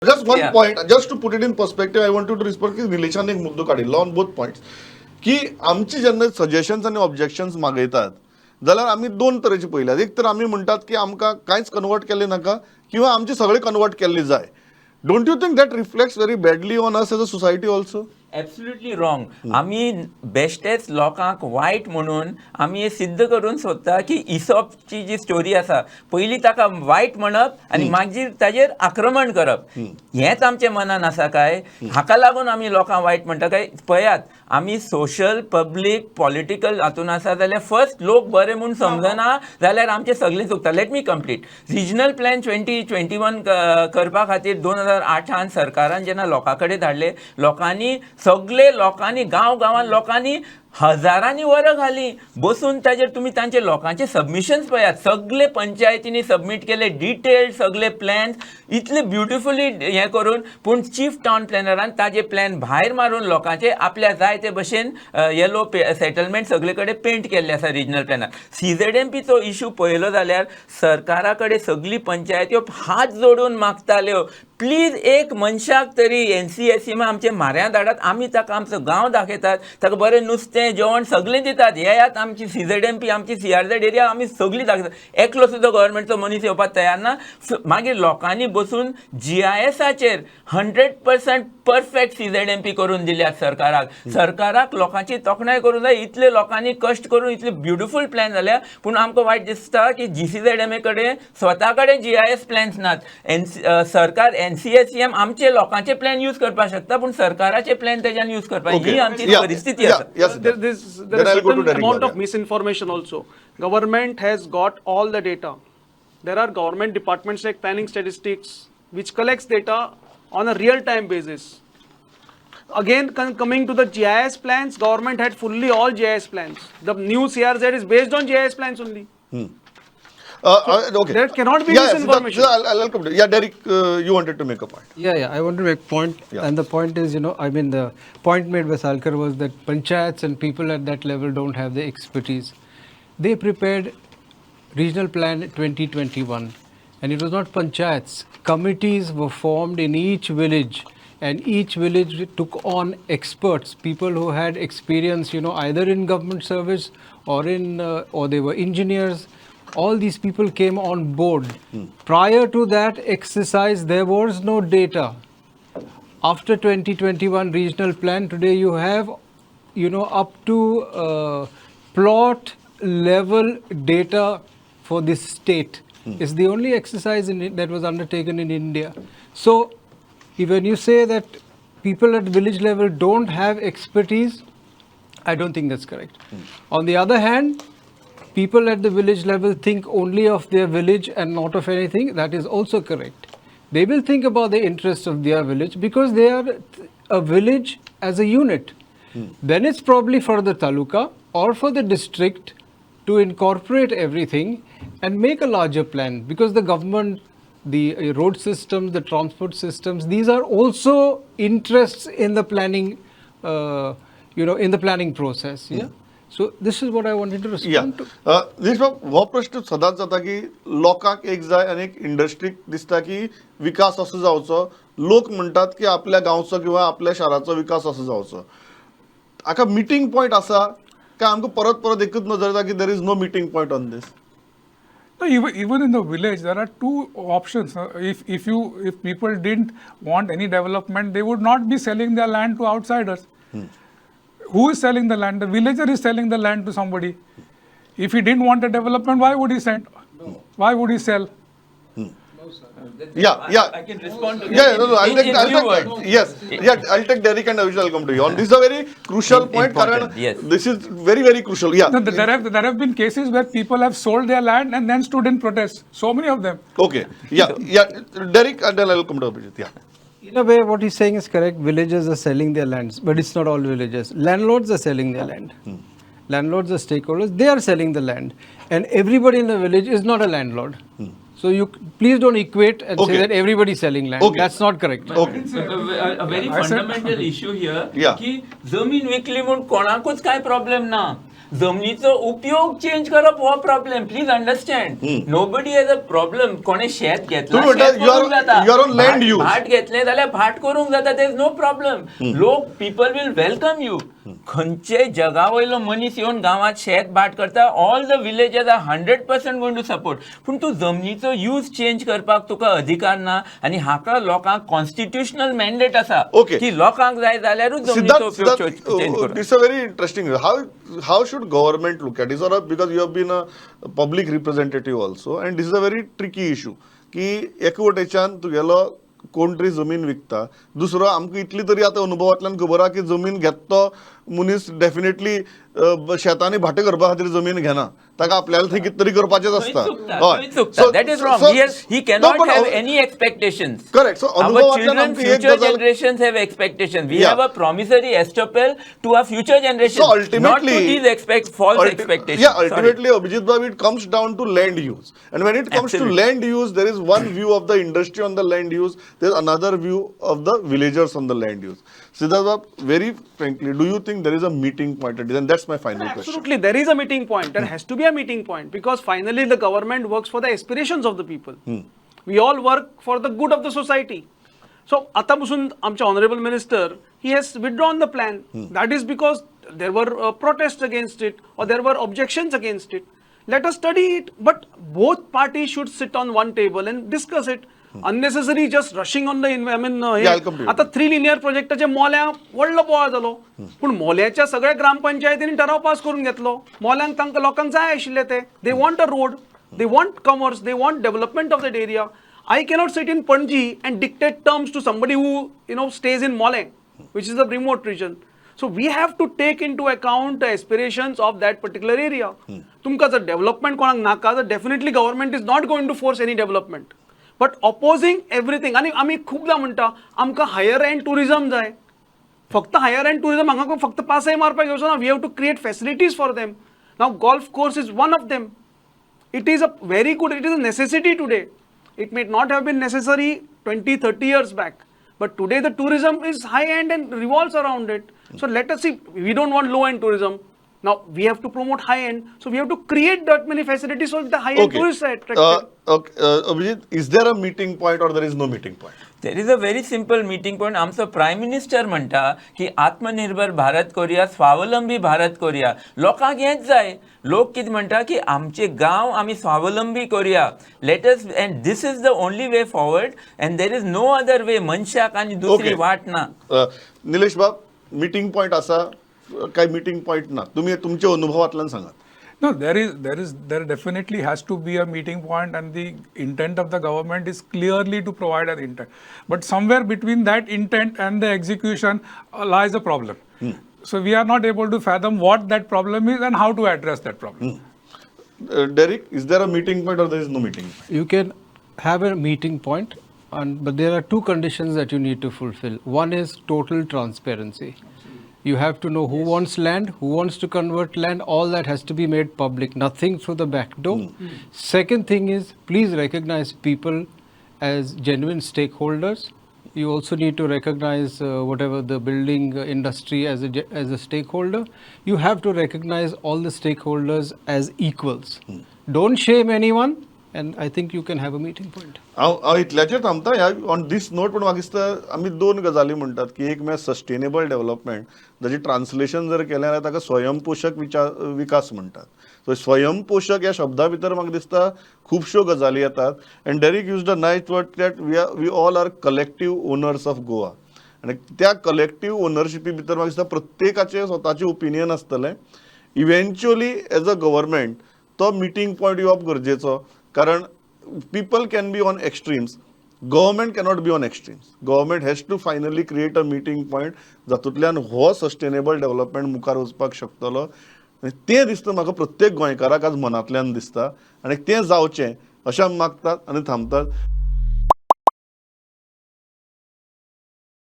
Just one point, just to put it in perspective, I want to respond की निलेशान एक मुद्दो काडिल्लो on both points की आमची जेन्ना सजेशन्स आनी ऑब्जेक्शन्स मागयतात जाल्यार आमी दोन तरेचे पळयल्यात. एक तर आमी म्हणटात की आमकां कांयच कन्वर्ट केल्लें नाका किंवा आमचे सगळे कन्वर्ट केल्ले जाय. Don't you think that reflects very badly on us as a society also? Absolutely wrong. आमी बेश्टेच लोकांक वायट म्हणून आमी हें सिद्ध करून सोदता की इसॉपची जी स्टोरी आसा, पयली ताका वायट म्हणप आनी मागीर ताजेर आक्रमण करप, हेंच आमच्या मनान आसा काय? हाका लागून आमी लोकांक वायट म्हणटा काय? पळयात, आमी सोशल, पब्लीक, पॉलिटिकल हातून आसा जाल्यार फर्स्ट लोक बरे म्हूण समजना जाल्यार आमचें सगळें चुकता. Let me complete. Regional plan 2021 करपा खातीर 2008न सरकारान जेन्ना लोकां कडेन धाडले, लोकांनी, सगळे लोकांनी, गांव गांवान लोकांनी हजारांनी वरां घाली बसून ताजेर. तुमी तांचे लोकांचे सबमिशन्स पळयात. सगळे पंचायतींनी सबमीट केले डिटेल्ड सगळे प्लॅन्स, इतले ब्युटिफुली हें करून. पूण चीफ टावन प्लॅनरान ताजे प्लॅन भायर मारून लोकांचे आपल्या जाय ते भशेन येलो सेटलमेंट सगळे कडेन पेंट केल्ले आसा रिजनल प्लॅनार. सीझेडएमपीचो इशू पळयलो जाल्यार सरकारा कडेन सगळी पंचायत्यो हात जोडून मागताल्यो, प्लीज एक मनशाक तरी एनसीएससी आमचे म्हाऱ्यांत धाडात, आमी ताका आमचो गांव दाखयतात, ताका बरें नुस्तें जेवण सगळें दितात. येयात, आमची सीझेडएमपी, आमची सीआरझेड एरिया आमी सगळी दाखयतात. एकलो सुद्दां गव्हर्मेंटचो मनीस येवपाक तयार ना. मागीर लोकांनी बसून जीआयएसाचेर 100% परफेक्ट सीझेडएमपी करून दिल्यात सरकाराक. सरकाराक लोकांची तोखणाय करूंक जाय. इतले लोकांनी कश्ट करून इतले ब्युटिफूल प्लॅन जाल्या. पूण आमकां वायट दिसता की जीसीझेडएमए कडेन स्वता कडेन जीआयएस प्लॅन्स नात. एन सरकार एनसीएससीएम आमचे लोकांचे प्लॅन यूज करपाक शकता, पूण सरकाराचे प्लॅन तेज्यान यूज करपाक, ही आमची परिस्थिती आसा. There Then is I'll go to certain Derek amount Bhagya. Of misinformation also. Government has got all the data. There are government departments like planning statistics, which collects data on a real-time basis. Again, coming to the GIS plans, government had fully all GIS plans. The new CRZ is based on GIS plans only. Okay. There cannot be Yeah, misinformation. Siddharth, I'll come to. Yeah, Derek, you wanted to make a point. Yeah, I want to make point, and the point is, I mean, the point made by Salkar was that panchayats and people at that level don't have the expertise. They prepared Regional Plan 2021, and it was not panchayats. Committees were formed in each village, and each village took on experts, people who had experience, either in government service or they were engineers. All these people came on board. Prior to that exercise, there was no data. After 2021 regional plan, today you have up to plot level data for this state. It's the only exercise that was undertaken in India. So when you say that people at village level don't have expertise, I don't think that's correct. On the other hand, people at the village level think only of their village and not of anything. That is also correct. They will think about the interests of their village because they are a village as a unit. Then it's probably for the taluka or for the district to incorporate everything and make a larger plan, because the government, the road systems, the transport systems, these are also interests in the planning, in the planning process. Yeah. So this is what I wanted to respond to. Nilesh, हो प्रश्न सदांच जाता की लोकांक एक जाय आनी एक इंडस्ट्रीक दिसता की विकास असो जावचो. लोक म्हणटात की आपल्या गांवचो किंवा आपल्या शाराचो विकास असो जावचो. हाका मिटींग पॉयंट आसा काय आमकां परत परत एकूच नजर येता की there is no meeting point on this? No, even in the village, there are two options. If people didn't want any development, they would not be selling their land to outsiders. Who is selling the land? The villager is selling the land to somebody. If he didn't want a development, why would he send? Why would he sell? Yeah. I can respond to Yeah, that no, I'll in take, in I'll few take, words. Yes, yeah, I'll take Derek and Avishal, I'll come to you. On this is a very crucial point, Important, Karan. Yes. This is very, very crucial. Yeah. No, there have been cases where people have sold their land and then stood in protest. So many of them. Okay. Yeah. Derek, and then I'll come to Abhijit. Yeah. In a way, what he's saying is correct. Villagers are selling their lands, but it's not all villagers. Landlords are selling their land. Landlords are stakeholders. They are selling the land. And everybody in the village is not a landlord. So you please don't equate and say that everybody is selling land. That's not correct. A very I said- fundamental issue here Yeah. की जमीन विकली म्हूण कोणाकूच काय problem ना. जमनीचो उपयोग change करप हो problem. Please understand, nobody has a problem. कोणे शेत घेतलां, तुम्ही म्हणता, शेत करूंक जाता. You are on land use. भाट घेतलें जाल्यार भाट करूंक जाता, there is no problem. लोक, people will welcome you. खंयचे जगा वयलो मनीस येवन गांवांत शेत भाट करता, all the villages are 100% going to support. पूण तूं जमनीचो यूज चेंज करपाक तुका अधिकार ना आनी हाका लोकांक कॉन्स्टिट्युशनल मॅन्डेट आसा की लोकांक जाय जाल्यारूच जमनीचो उपयोग चेंज करूं. It's a very interesting. How should government look at it? Because you have been a public representative also, and this is a very tricky issue. की एकवटेच्यान तुगेलो कोण तरी जमीन विकता, दुसरो आमकां इतली तरी आतां अनुभवांतल्यान खबर आहा की जमीन घेता तो मनीस डेफिनेटली शेतांनी भाटें करपा खातीर जमीन घेना, ताका आपल्याला थंय कितें तरी करपाचेंच आसता. That is wrong. He cannot have any expectations. Correct. So our children, future generations have expectations. We have a promissory estoppel to our future generation, not to these expect false expectations. Yeah, ultimately, Abhijit Bab, it comes down to land use. And when it comes to land use, there is one view of the industry on the land use, there is another view of the villagers on the land use. Siddharth Bab, very frankly, do you think there is a meeting point? And that's my final question. Absolutely, there is a meeting point. There has to be a meeting point because finally the government works for the aspirations of the people. We all work for the good of the society. So, आता पसून आमचे honorable minister, he has withdrawn the plan. That is because there were protests against it or there were objections against it. Let us study it, but both parties should sit on one table and discuss it. Unnecessary just rushing on the, I mean, आता three linear प्रोजेक्टाचे मोल्या व्हडलो बोवाळ जालो, पूण मोल्याच्या सगळ्या ग्रामपंचायतींनी ठराव pass करून घेतलो. मोल्यांक तांकां लोकांक जाय आशिल्ले ते, they want a road, they want commerce, they want development of that area. I cannot sit in Panaji and dictate terms to somebody who, you know, stays in Mollem, which is a remote region. So we have to take into account the aspirations of that particular area. तुमकां जर development कोणाक नाका तर definitely government is not going to force any development. But opposing everything, आनी आमी खुबदां म्हणटा आमकां हायर एंड टुरिजम जाय. फक्त हायर एंड टुरिजम हांगा फक्त पासय मारपाक येवचो ना. We have to create facilities for them. Now golf course is one of them. It is a very good, it is a necessity today. It may not have been necessary 20-30 years back, but today the tourism is high end and revolves around it. So let us see, we don't want low end tourism. Now we have to promote high end, so we have to create that many facilities so the high end tourists are attracted. Abhijit, is there a meeting point or there is no meeting point? There is a very simple meeting point. आमचो prime minister म्हणटा की आत्मनिर्भर भारत करूया, स्वावलंबी भारत करूया. लोकांक हेंच जाय. लोक कितें म्हणटा की आमचे गांव आमी स्वावलंबी करूया. Let us, and this is the only way forward and there is no other way. मनशाक आनी दुसरी वाट ना. निलेश बाब, मिटींग पॉयंट आसा काय मिटींग पॉयंट ना? तुमी तुमच्या अनुभवांतल्यान सांगात. No, there definitely has to be a meeting point, and the intent of the government is clearly to provide an intent. But somewhere between that intent and the execution lies a problem. So we are not able to fathom what that problem is and how to address that problem. Derek, is there a meeting point or there is no meeting point? You can have a meeting point, but there are two conditions that you need to fulfill. One is total transparency. You have to know who wants land, who wants to convert land, all that has to be made public, nothing through the back door. Second thing is, please recognize people as genuine stakeholders. You also need to recognize whatever the building industry as a stakeholder. You have to recognize all the stakeholders as equals. Don't shame anyone, and I think you can have a meeting point. हांव इतल्याचेर थांबता ह्या on दीस note. पूण म्हाका दिसता आमी दोन गजाली म्हणटात की एक म्हळ्यार सस्टेनेबल डेव्हलपमेंट, जाची ट्रान्सलेशन जर केलें जाल्यार ताका स्वयंपोशक विकास म्हणटात. सो स्वयंपोशक ह्या शब्दा भितर म्हाका दिसता खुबश्यो गजाली येतात. And Derek use the nice word that we all are collective owners of Goa. आनी त्या कलेक्टीव ओनरशिपी भितर म्हाका दिसता प्रत्येकाचें स्वताचें ओपिनियन आसतलें. इव्हेंच्युअली एज अ गव्हर्मेंट तो मिटींग पॉयंट येवप गरजेचो, कारण people can be on extremes, government cannot be on extremes. Government has to finally create a meeting point जातूंतल्यान हो सस्टेनेबल डेव्हलपमेंट मुखार वचपाक शकतलो. आनी तें दिसता म्हाका प्रत्येक गोंयकाराक आज मनांतल्यान दिसता आनी तें जावचें अशें आमी मागतात आनी थांबतात.